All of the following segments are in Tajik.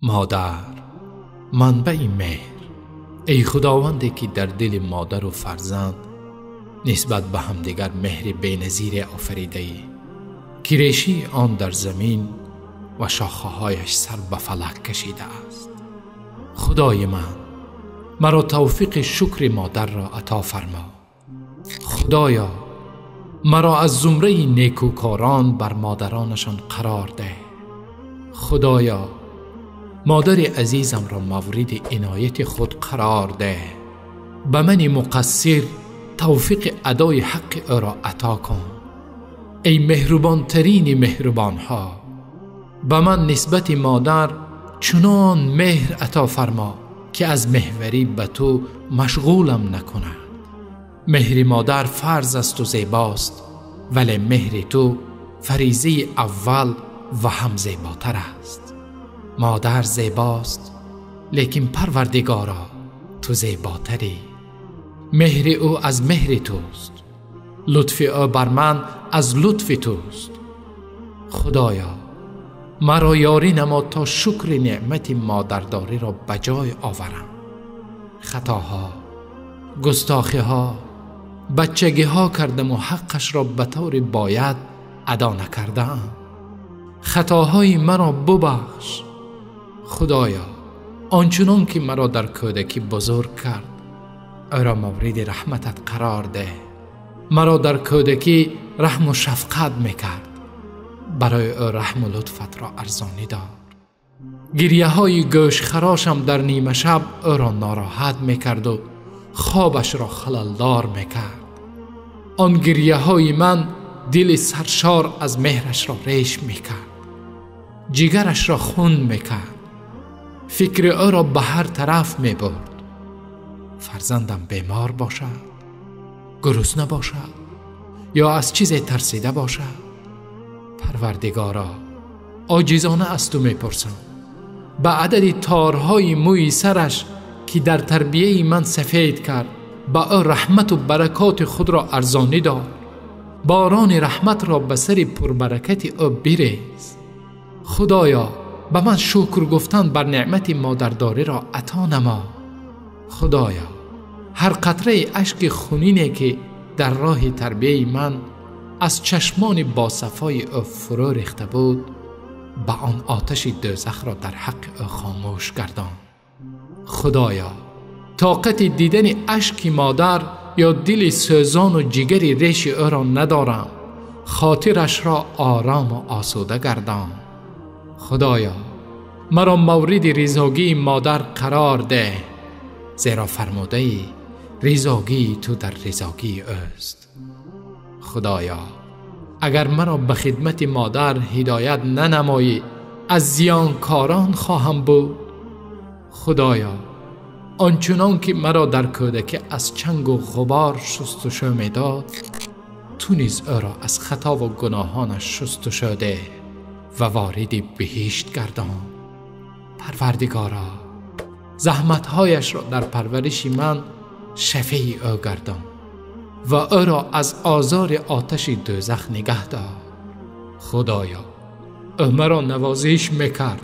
Модар, манбаи меҳр, эй Худованде ки дар дили модару фарзанд нисбат ба ҳамдигар меҳри беназире офаридаӣ, ки решаи он дар замин ва шохаҳояш сар ба фалак кашидааст. Худои ман, маро тавфиқи шукри модарро ато фармо. Худоё, маро аз зумраи некӯкорон бар модаронашон қарор деҳ. Худоё, модари азизамро мавриди инояти худ қарор деҳ. Ба мани муқассир тавфиқи адои ҳаққи ӯро ато кун. Эй меҳрубонтарини меҳрубонҳо, ба ман нисбати модар чунон меҳр ато фармо, ки аз меҳварӣ ба ту машғулам накунад. Меҳри модар фарз асту зебост, вале меҳри ту фаризаи аввал ва ҳам зеботар аст. Модар зебост, лекин Парвардигоро, ту зеботарӣ. Меҳри ӯ аз меҳри туст, лутфи ӯ бар ман аз лутфи туст. Худоё, маро ёрӣ намо то шукри неъмати модардориро ба ҷой оварам. Хатоҳо, густохиҳо, бачагиҳо кардаму ҳаққашро ба таври бояд адо накардаам. Хатоҳои маро бубахш. Худоё, ончунон ки маро дар кӯдакӣ бузург кард, ӯро мавриди раҳматат қарор деҳ. Маро дар кӯдакӣ раҳму шафқат мекард, барои ӯ раҳму лутфатро арзонӣ дор. Гирьяҳои гӯшхарошам дар нимашаб ӯро нороҳат мекарду хобашро халалдор мекард. Он гирьяҳои ман дили саршор аз меҳрашро реш мекард, ҷигарашро хун мекард, фикри ӯро ба ҳар тараф мебурд. Фарзандам бемор бошад, гурусна бошад ё аз чизе тарсида бошад, Парвардигоро, оҷизона аз ту мепурсам, ба адади торҳои мӯи сараш ки дар тарбияи ман сафед кард, ба ӯ раҳмату баракоти худро арзонӣ дор. Борони раҳматро ба сари пурбаракати ӯ бирез. Худоё, ба ман шукр гуфтан бар неъмати модардориро ато намо. Худоё, ҳар қатраи ашки хунине ки дар роҳи тарбияи ман аз чашмони босафои ӯ фурӯ рехта буд, ба он оташи дӯзахро дар ҳаққи ӯ хомӯш гардон. Худоё, тоқати дидани ашки модар ё дили сӯзону ҷигари реши ӯро надорам. Хотирашро орому осуда гардон. Худоё, маро мавриди ризогии модар қарор деҳ, зеро фармудаӣ ризогии ту дар ризогии ӯст. Худоё, агар маро ба хидмати модар ҳидоят нанамоӣ, аз зиёнкорон хоҳам буд. Худоё, ончунон ки маро дар кӯдакӣ аз чангу ғубор шустушӯ медод, ту низ ӯро аз хатову гуноҳонаш шустушӯ деҳ ва вориди биҳишт гардон. Парвардигоро, заҳматҳояшро дар парвариши ман шафеи ӯ гардон ва ӯро аз озори оташи дӯзах нигаҳ дор. Худоё, ӯ маро навозиш мекард,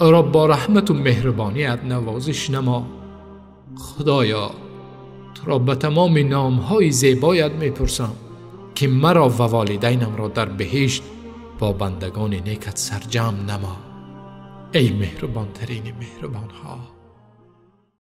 ӯро бо раҳмату меҳрубоният навозиш намо. Худоё, туро ба тамоми номҳои зебоят мепурсам, ки маро ва волидайнамро дар биҳишт бо бандагони некат сарҷамъ намо. Эй меҳрубонтарини меҳрубонҳо!